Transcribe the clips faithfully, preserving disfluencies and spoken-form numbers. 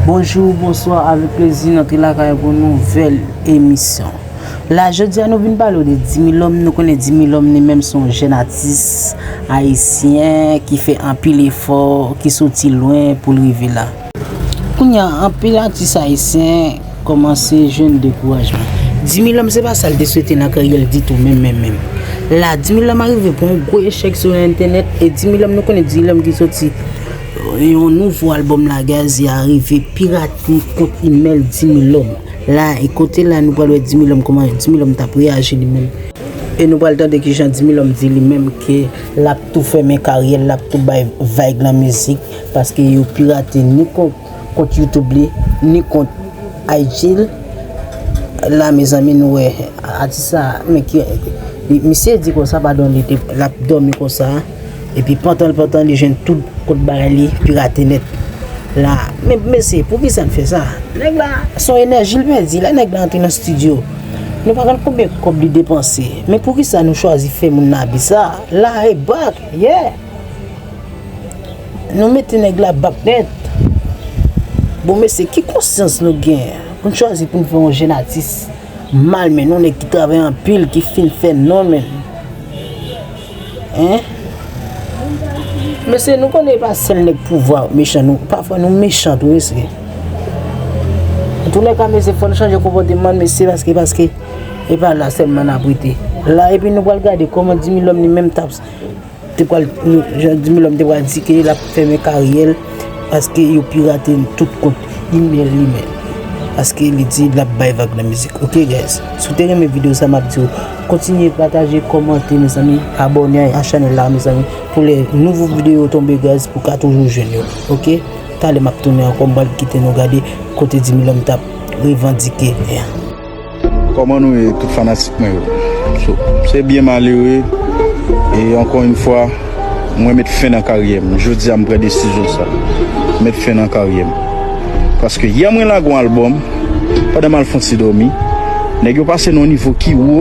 Bonjou, bonswa, avèk plezi n antre lakay pou yon nouvèl emisyon. La, jodi a, nou vin pale w de Dimilòm. Nou konnen Dimilòm li menm se yon jèn atis ayisyen ki fè anpil efò, ki soti lwen pou l rive la. Kounye a, anpil atis ayisyen kòmanse jwenn dekourajman. Dimilòm se pa sa l te swete nan karyè l ditou, menm, menm, menm. La, Dimilòm a rive pran yon gwo echèk sou entènèt, e Dimilòm, nou konnen Dimilòm ki soti yon nouvo albòm la, guys, li arive pirate kont imèl Dimilòm. La, e kote la, nou pral wè Dimilòm kòman Dimilòm t ap reyaji li menm. E nou pral tande kijan Dimilòm di li menm ke l ap tou fèmen karyè l, l ap tou bay vag nan mizik, paske yo pirate ni kont, kont YouTube li, ni kont I G l. La, mezanmi, nou wè atis sa, men ki, misye di konsa, padon, li te, l ap dòmi konsa, epi pantan l pantan, li jwenn tout kont bagay li pirate nèt. La, men, mesye, poukisa n fè sa? Nèg la, se yon enèji l pèdi. Lè nèg la antre nan estidyo, nou pa konn konbyen kòb li depanse. Men poukisa nou chwazi fè moun nan abi sa? La, e bak, yeah! Nou mete nèg la bak nèt. Bon, mesye, ki konsyans nou gen pou n chwazi pou n fè yon jèn atis mal, men yon nèg ki travay anpil, ki fin fè non, men. Hein? Mesye, nou konnen e pa sèl nèg pouvwa mechan, nou, pafwa nou mechan tou, mesye. Antoulèka, mesye, fò n chanje konpòteman n, mesye, paske, paske e pa la sèlman n ap rete. La, epi nou pral gade kòman Dimilòm li menm t ap te pral, nou, jan Dimilòm te pral di ke l ap fèmen karyè l, paske yo pirate tout kont imèl li menm. Paske li di l ap bay vag nan mizik. Ok, guys, si w te renmen videyo sa, m ap di w, kontinye pataje, kòmante, mezanmi, abòne a chanèl la, mezanmi, pou lè nouvo videyo tonbe, guys, pou w ka toujou jwenn yo. Ok? Talè m ap tounen ankò, m pral kite nou gade kote Dimilòm t ap revandike. Kòman nou ye, tout fanatik mwen yo? So, se byen malere, e ankò yon fwa, mwen met fen nan karyè m. Jodi a, m pran desizyon sa. Met fen nan karyè m. Paske yè mwen lage yon albòm, pandan m al fè yon ti dòmi, nèg yo pase nan yon nivo ki wo,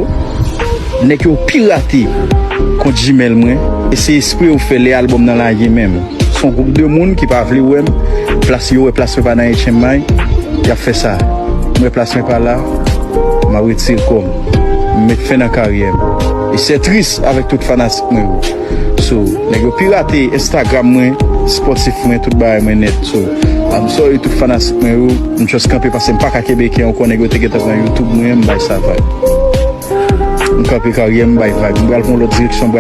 nèg yo pirate kont Gmail mwen, e se espre yo fè lè albòm nan lage menm. Se yon gwoup de moun ki pa vle wè m, plas yo wè plas mwen pa nan H M I, y ap fè sa. M wè plas mwen pa la, m ap retire kò m. M met fen nan karyè m. E se tris avèk tout fanatik mwen yo. So, nèg yo pirate Instagram mwen, spòtif mwen, tout bagay mwen nèt. So, I'm sorry tout fanatik mwen yo, m just kanpe paske m pa ka kenbe kè ankò, nèg yo te gentan pran YouTube mwen, m bay sa vag. M kanpe karyè m, m bay vag. M pral pran lòt direksyon, m pral